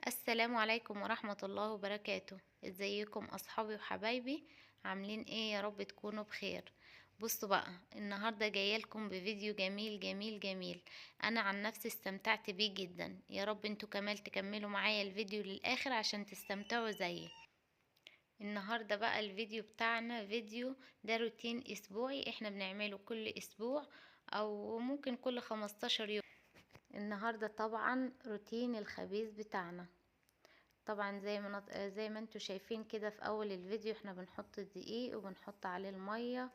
السلام عليكم ورحمة الله وبركاته. ازيكم اصحابي وحبايبي؟ عاملين ايه؟ يا رب تكونوا بخير. بصوا بقى، النهاردة جاية لكم بفيديو جميل جميل جميل، انا عن نفسي استمتعت بيه جدا. يا رب انتوا كمان تكملوا معايا الفيديو للاخر عشان تستمتعوا زيي. النهاردة بقى الفيديو بتاعنا فيديو ده روتين اسبوعي احنا بنعمله كل اسبوع او ممكن كل 15 يوم. النهاردة طبعا روتين الخبيز بتاعنا. طبعا زي ما انتوا شايفين كده في اول الفيديو احنا بنحط الدقيق وبنحط عليه المية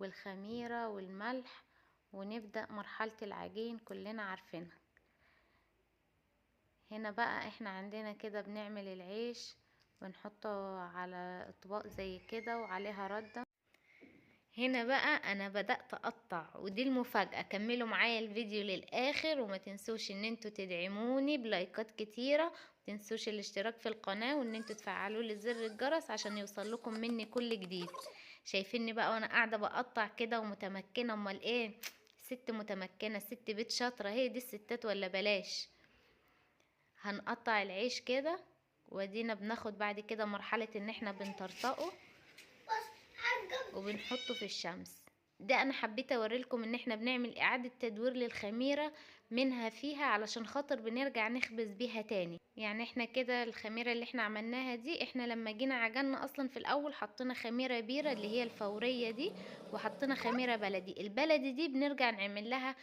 والخميرة والملح ونبدأ مرحلة العجين كلنا عارفينها. هنا بقى احنا عندنا كده بنعمل العيش ونحطه على اطباق زي كده وعليها ردة. هنا بقى انا بدأت اقطع، ودي المفاجأة. كملوا معايا الفيديو للاخر وما تنسوش ان انتوا تدعموني بلايكات كتيرة، ومتنسوش الاشتراك في القناة وان انتوا تفعلوا لي زر الجرس عشان يوصل لكم مني كل جديد. شايفيني بقى وانا قاعدة بقطع كده ومتمكنة؟ امال ايه، ست متمكنة، ست بيت شاطرة، هي دي الستات ولا بلاش. هنقطع العيش كده وادينا بناخد بعد كده مرحلة ان احنا بنطرطقه وبنحطه في الشمس. ده انا حبيت اوريلكم ان احنا بنعمل اعادة تدوير للخميرة منها فيها علشان خاطر بنرجع نخبز بيها تاني. يعني احنا كده الخميرة اللي احنا عملناها دي، احنا لما جينا عجلنا اصلا في الاول حطينا خميرة بيرة اللي هي الفورية دي، وحطينا خميرة بلدي. البلدي دي بنرجع نعمل لها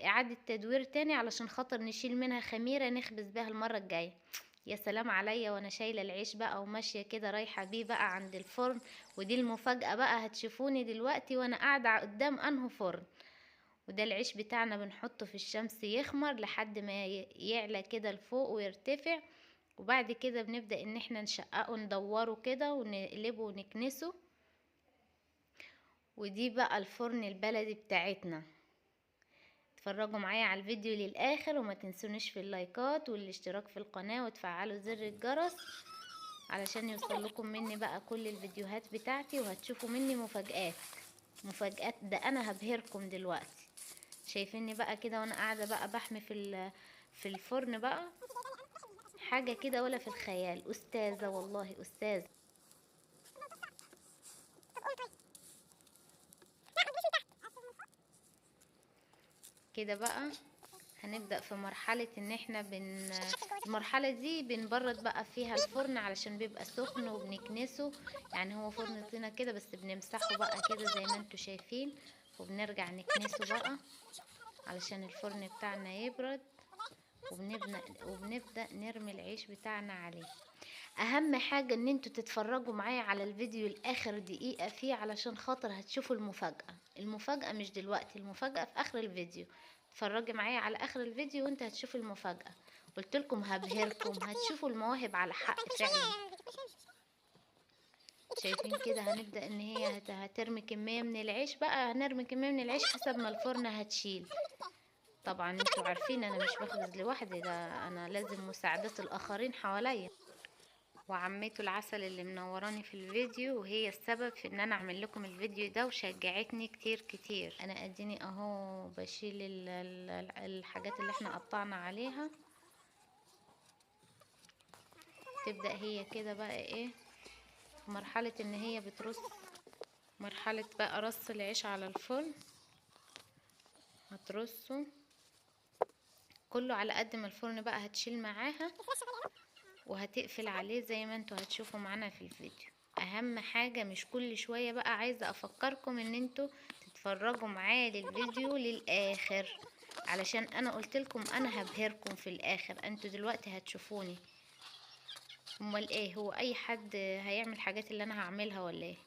اعادة تدوير تاني علشان خاطر نشيل منها خميرة نخبز بيها المرة الجاية. يا سلام عليا وانا شايله العيش بقى وماشية كده رايحة بيه بقى عند الفرن، ودي المفاجاة بقى، هتشوفوني دلوقتي وانا قاعدة قدام انه فرن. وده العيش بتاعنا بنحطه في الشمس يخمر لحد ما يعلى كده لفوق ويرتفع، وبعد كده بنبدا ان احنا نشققه ندوره كده ونقلبه ونكنسه. ودي بقى الفرن البلدي بتاعتنا. اتفرجوا معايا على الفيديو للاخر وما تنسونيش في اللايكات والاشتراك في القناة وتفعلوا زر الجرس علشان يوصل لكم مني بقى كل الفيديوهات بتاعتي، وهتشوفوا مني مفاجآت مفاجآت. ده انا هبهركم دلوقتي. شايفيني بقى كده وانا قاعدة بقى بحمي في الفرن بقى، حاجة كده ولا في الخيال. استاذة والله استاذة. كده بقى هنبدأ في مرحلة ان احنا المرحلة دي بنبرد بقى فيها الفرن علشان بيبقى سخن وبنكنسه. يعني هو فرن طينة كده بس بنمسحه بقى كده زي ما انتوا شايفين، وبنرجع نكنسه بقى علشان الفرن بتاعنا يبرد، وبنبدأ نرمي العيش بتاعنا عليه. اهم حاجة ان انتوا تتفرجوا معايا على الفيديو الاخر دقيقة فيه علشان خاطر هتشوفوا المفاجأة. المفاجأة مش دلوقتي، المفاجأة في اخر الفيديو. اتفرجي معايا على اخر الفيديو وانت هتشوفوا المفاجأة. قلتلكم هبهركم، هتشوفوا المواهب على حق فعلا. شايفين كده هنبدأ ان هي هترمي كمية من العيش بقى، هنرمي كمية من العيش حسب ما الفرن هتشيل. طبعا انتوا عارفين انا مش بخبز لوحدي، ده انا لازم مساعدة الاخرين حواليا. وعمته العسل اللي منوراني في الفيديو، وهي السبب في ان انا اعمل لكم الفيديو ده وشجعتني كتير كتير. انا اديني اهو بشيل الحاجات اللي احنا قطعنا عليها. تبدأ هي كده بقى ايه مرحلة ان هي بترص، مرحلة بقى رص العيش على الفرن. هترصه كله على قد ما الفرن بقى هتشيل معاها، وهتقفل عليه زي ما انتوا هتشوفوا معانا في الفيديو. اهم حاجة مش كل شوية بقى عايزة افكركم ان انتوا تتفرجوا معايا للفيديو للاخر، علشان انا قلتلكم انا هبهركم في الاخر. انتوا دلوقتي هتشوفوني. امال ايه، هو اي حد هيعمل الحاجات اللي انا هعملها ولا ايه؟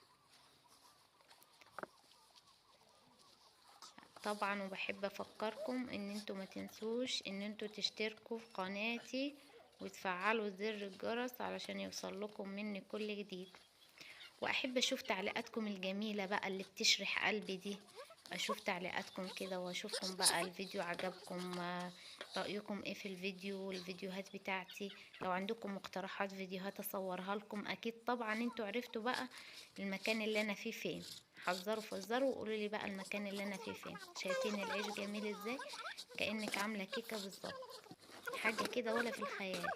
طبعا وبحب افكركم ان انتوا ما تنسوش ان انتوا تشتركوا في قناتي وتفعلوا زر الجرس علشان يوصل لكم مني كل جديد. واحب اشوف تعليقاتكم الجميلة بقى اللي بتشرح قلبي دي، اشوف تعليقاتكم كده واشوفكم بقى الفيديو عجبكم، رايكم ايه في الفيديو والفيديوهات بتاعتي. لو عندكم مقترحات فيديوهات اصورها لكم، اكيد طبعا انتوا عرفتوا بقى المكان اللي انا فيه فين. حذروا فزروا وقولوا لي بقى المكان اللي انا فيه فين. شايفين العيش جميل ازاي؟ كأنك عامله كيكة بالظبط، حاجة كده ولا في الخيال.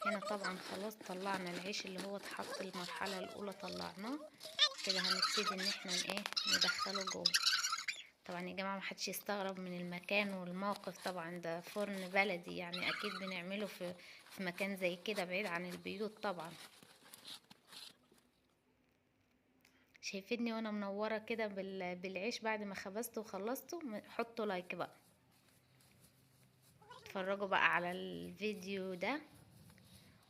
هنا طبعا خلاص طلعنا العيش اللي هو اتحط المرحلة الاولى طلعناه كده، هنبتدي ان احنا ايه ندخله جوه. طبعا يا جماعة محدش يستغرب من المكان والموقف، طبعا ده فرن بلدي يعني اكيد بنعمله في مكان زي كده بعيد عن البيوت. طبعا شايفيني وانا منورة كده بالعيش بعد ما خبزته وخلصته. حطوا لايك بقى، اتفرجوا بقى على الفيديو ده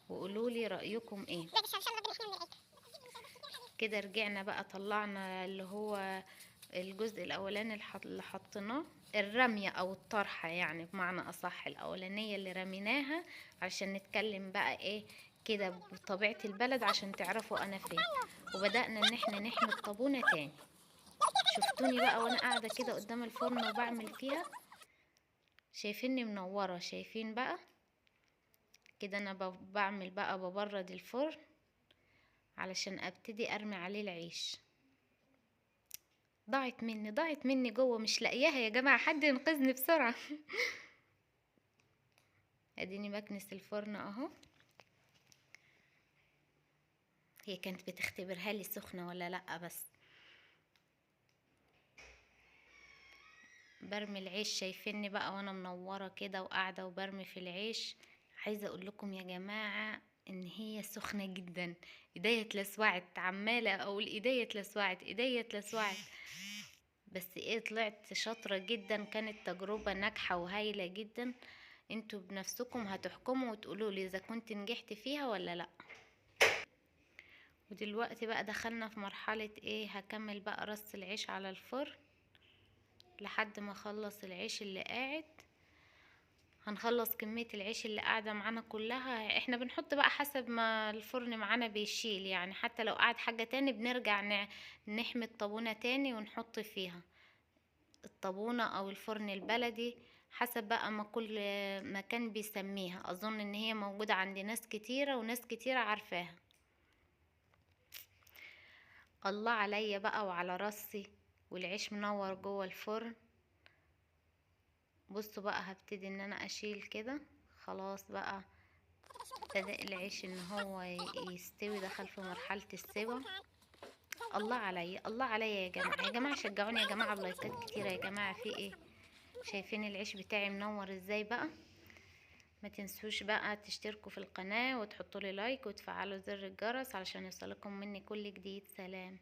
وقولوا لي رأيكم ايه. كده رجعنا بقى طلعنا اللي هو الجزء الاولاني اللي حطيناه، الرمية او الطرحة يعني بمعنى اصح الاولانية اللي رميناها، عشان نتكلم بقى ايه كده بطبيعة البلد عشان تعرفوا انا فين. وبدأنا ان احنا نحمي الطابونة تاني. شفتوني بقى وانا قاعدة كده قدام الفرن وبعمل فيها، شايفيني منورة، شايفين بقى كده انا بعمل بقى ببرد الفرن علشان ابتدي ارمي عليه العيش. ضاعت مني، ضاعت مني جوه، مش لاقياها يا جماعة، حد ينقذني بسرعة. اديني بكنس الفرن اهو. هي كانت بتختبرها لي سخنة ولا لا، بس برمي العيش. شايفيني بقى وانا منورة كده وقاعدة وبرمي في العيش. عايزة اقول لكم يا جماعة ان هي سخنة جدا، ايديا اتلسوعت، عمالة اقول ايديا اتلسوعت ايديا اتلسوعت، بس ايه طلعت شاطرة جدا. كانت تجربة ناجحة وهايلة جدا. انتوا بنفسكم هتحكموا وتقولوا لي اذا كنت نجحت فيها ولا لا. ودلوقتي بقى دخلنا في مرحلة ايه، هكمل بقى رص العيش على الفرن لحد ما اخلص العيش اللي قاعد. هنخلص كمية العيش اللي قاعدة معانا كلها. احنا بنحط بقى حسب ما الفرن معانا بيشيل، يعني حتى لو قعد حاجة تاني بنرجع نحمي الطابونة تاني ونحط فيها الطابونة او الفرن البلدي حسب بقى ما كل مكان بيسميها. اظن ان هي موجودة عند ناس كتيرة وناس كتيرة عارفاها. الله عليا بقى وعلى راسي، والعيش منور جوه الفرن. بصوا بقى هبتدي ان انا اشيل كده، خلاص بقى بدأ العيش ان هو يستوي، دخل في مرحلة السوى. الله عليا الله عليا يا جماعة، يا جماعة شجعوني يا جماعة بلايكات كتيرة يا جماعة. في ايه، شايفين العيش بتاعي منور ازاي بقى؟ ما تنسوش بقى تشتركوا في القناة وتحطوا لي لايك وتفعلوا زر الجرس علشان يوصلكم مني كل جديد. سلام.